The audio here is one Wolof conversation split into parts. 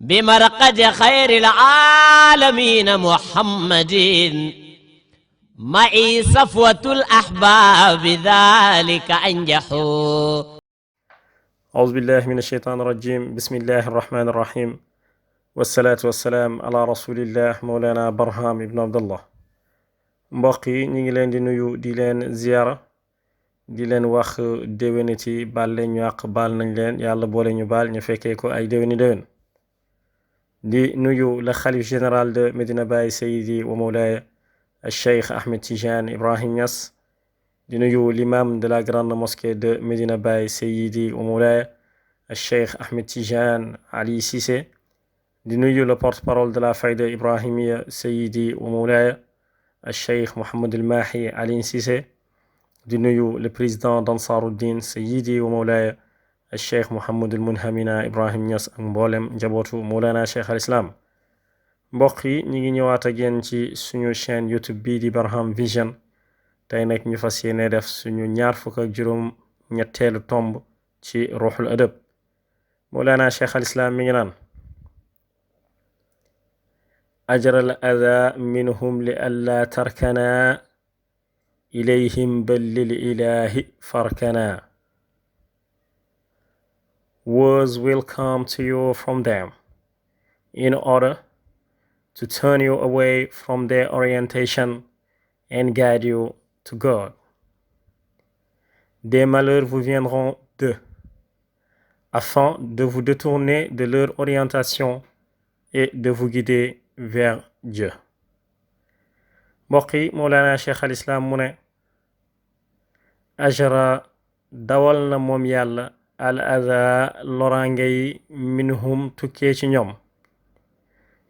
بمرقد خير العالمين محمد معي صفوة الأحباب ذلك أنجحوا. أعوذ بالله من الشيطان الرجيم. بسم الله الرحمن الرحيم، والصلاة والسلام على رسول الله مولانا برهام ibn abdallah. mbokk yi ñu ngi leen di nuyu di leen ziyaara di leen wax déwéniti baal leen ñu àq baal nañ leen yàlla boole ñu baal ñu fekkee ko ay déwéni déwén. di nuyu le xalif général de Medina Baye Seydi wa Mawlaaya Cheikh Ahmed Tidiane Ibrahim Niass, di nuyu l'imam de la grande mosquée de Medina Baye Seydi wa Mawlaaya Cheikh Ahmed Tidiane Ali Cissé, di nuyu le porte-parole de la Fayda Ibrahimiya Seydi wa Mawlaaya Cheikh Mohammed El Mahi Ali Cissé, di nuyu le président d'Ansaruddin Seydi wa Mawlaaya Cheikh Mohammed El Munhamina Ibrahim Niass ak mboolem njabootu Mawlana Cheikh al Islam. mbokk yi ñu ngi ñëwaat ak yéen ci suñu chaîne YouTube bii di Barham Vision. tey nag ñu fas yéene def suñu ñaar fukk ak juróom ñetteelu tomb ci ruuxul adab. Mawlana Cheikh al Islam mi ngi naan ajra al ada minhum li alla tarkana ilayhim bal lil ilahi farkana. Words will come to you from them in order to turn you away from their orientation and guide you to God. Des malheurs vous viendront d'eux, afin de vous détourner de leur orientation et de vous guider vers Dieu. mbokk yi Mawlana Cheikh al Islam mu ne ajra dawal na moom yàlla al ada loraange yi minhum tukkee ci ñoom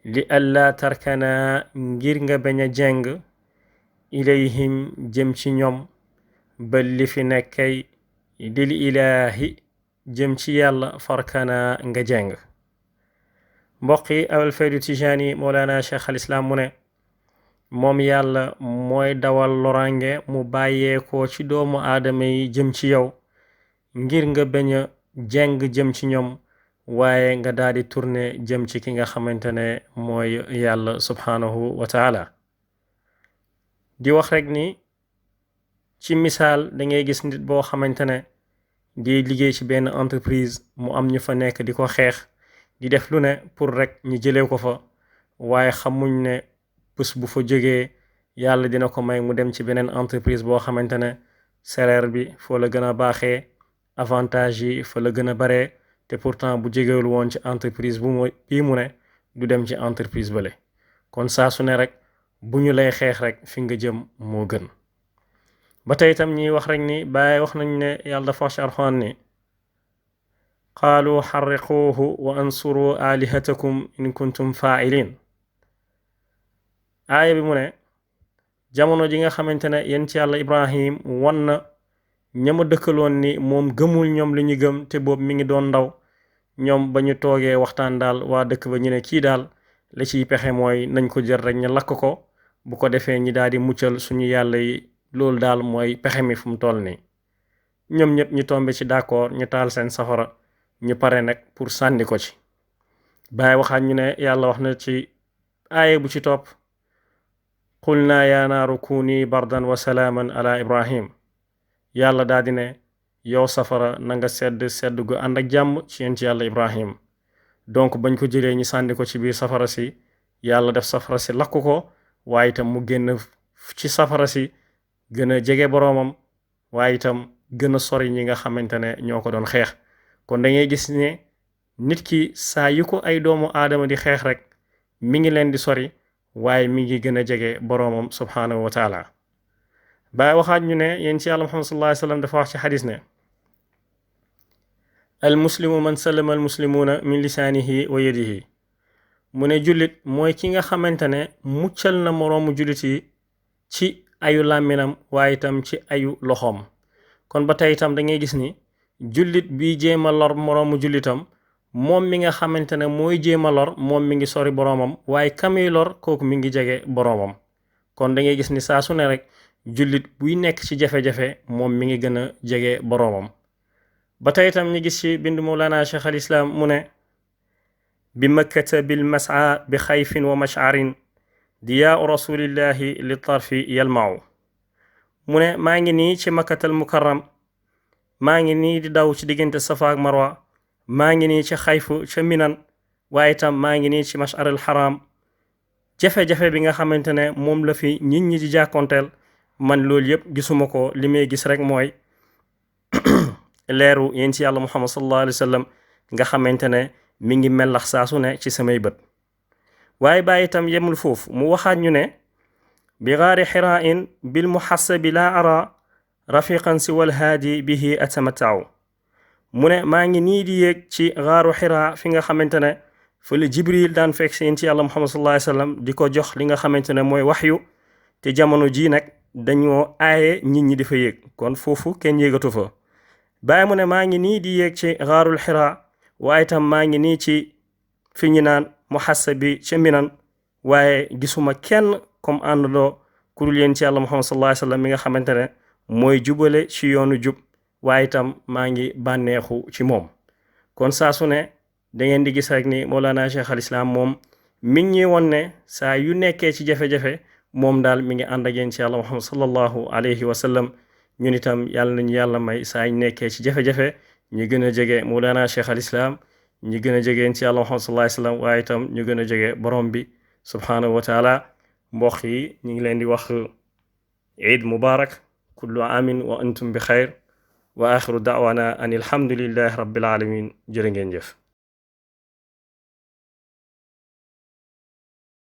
li alla tarkana ngir nga bañ a jeng ilayhim jëm ci ñoom ba li fi nekkay lil ilaahi jëm ci yàlla farkana nga jeng. mbokk yi Abul Faydu Tijaani Mawlana Cheikh al Islam mu ne moom yàlla mooy dawal loraange mu bàyyeekoo ci doomu aadama yi jëm ci yow ngir nga bañ a jeng jëm ci ñoom waaye nga daldi tourné jëm ci ki nga xamante ne mooy yàlla subhanahu wa taala. di wax rek ni ci misaal da ngay gis nit boo xamante ne di liggéey ci benn entreprise mu am ñu fa nekk di ko xeex di def lu ne pour rek ñu jëlee ko fa, waaye xamuñ ne bés bu fa jógee yàlla dina ko may mu dem ci beneen entreprise boo xamante ne salaire bi foo la gën a baaxee, avantage yi fa la gën a bare, te pourtant bu jegewul woon ci entreprise bii mu ne du dem ci entreprise bale. kon saa su ne rek bu ñu lay xeex rek fi nga jëm moo gën. ba tey itam ñuy wax rek ni Baay wax nañ ne yàlla dafa wax ci Alxuraan ni qaalu xarriquuhu wa ansuru alihatakum in kuntum faailin. aaya bi mu ne jamono ji nga xamante ne yéen ci yàlla Ibrahim wan na ñama dëkkaloon ni moom gëmul ñoom li ñu gëm te boobu mi ngi doon ndaw, ñoom ba ñu toogee waxtaan daal waa dëkk ba ñu ne kii daal la ciy pexe mooy nañ ko jël rek ñu lakk ko, bu ko defee ñi daal di muccal suñu yàlla yi, loolu daal mooy pexe mi fu mu toll nii. ñoom ñëpp ñu tombe ci d'accord, ñu taal seen safara, ñu pare nag pour sànni ko ci. Baay waxaat ñu ne yàlla wax na ci aaye bu ci topp qulnaa yaa naaru kuuni bardan wa salaaman ala Ibrahim. yàlla daal di ne yow safara na nga sedd gu ànd ak jàmm ci yéen ci yàlla Ibrahim. donc bañ ko jëlee ñi sànni ko ci biir safara si, yàlla def safara si lakk ko, waaye itam mu génn ci safara si gën a jege boroomam, waaye itam gën a sori ñi nga xamante ne ñoo ko doon xeex. kon dangay gis ne nit ki saa yu ko ay doomu aadama di xeex rek mi ngi leen di sori, waaye mi ngi gën a jege boroomam subhanahu wa taala. Baay waxaat ñu ne yéen ci yàlla Muhammad sallallahu alayhi wa sallam dafa wax ci xadis ne al muslimu man salama al muslimuuna min lisaanihi wa yadihi. mu ne jullit mooy ki nga xamante ne muccal na moroomu jullit yi ci ayu làmminam waaye itam ci ayu loxoom. kon ba tey itam da ngay gis ni jullit bi jéem a lor moroomu jullitam, moom mi nga xamante ne mooy jéem a lor moom mi ngi sori boroomam, waaye kamuy lor kooku mi ngi jege boroomam. kon da ngay gis ni saa su ne rek jullit buy nekk ci jafe-jafe moom mi ngi gën a jege boroomam. ba tey itam ñu gis ci bind Mawlana Cheikh al Islam mu ne bi makkata bil mas'a bi xayfin wa mash'arin diyaa'u rasulillahi li tarfi yalma'u mu ne maa ngi nii ci makkatal mukarram maa ngi nii di daw ci diggante safa ak marwa maa ngi nii ci xayfu ca minan waaye itam maa ngi nii ci mash'aril haram jafe-jafe bi nga xamante ne moom la fi nit ñi di jàkkoonteel man loolu yëpp gisuma ko li may gis rek mooy leeru yéen ci yàlla muhammad sallallahu alayhi wa sallam nga xamante ne mi ngi mellax saa su ne ci samay bët waaye bàyyi itam yemul foofu mu waxaat ñu ne bi gaari xirain bil muhassabi laa ara rafiqan si wal haadi bihi atamattaaw mu ne maa ngi nii di yéeg ci gaaru xiraa fi nga xamante ne fa la jibril daan fekk si yéen ci yàlla muhammad sallallahu alayhi wa sallam di ko jox li nga xamante ne mooy waxyu te jamono ji nag dañoo aaye nit ñi di fa yéeg kon foofu kenn yéegatu fa bàyyi mu ne maa ngi nii di yéeg ci gaarul xiraa waaye itam maa ngi nii ci fi ñu naan muhassabi ca minan waaye gisuma kenn comme àndandoo ku dul yéen ci yàlla muhammad sallallahu alayhi wa sallam mi nga xamante ne mooy jubale ci yoonu jub waaye itam maa ngi bànneexu ci moom kon saa su ne da ngeen di gis rek ni Mawlana Cheikh al Islam moom mi ngi ñuy won ne saa yu nekkee ci jafe-jafe moom daal mi ngi ànd ak yéen ci yàlla muhammad sallallahu alayhi wa sallam ñun itam yàlla nañu yàlla may saa yu nekkee ci jafe-jafe ñu gën a jege Mawlana Cheikh al Islam ñu gën a jege yéen ci yàlla muhammad sallallahu alayhi wa sallam waaye itam ñu gën a jege borom bi subhanahu wa taala mbokk yi ñu ngi leen di wax Eid Mubarak kullu amin wa antum bi xayr wa axiru daawana an alhamdulillahi rabbil alamin jërë ngeen jëf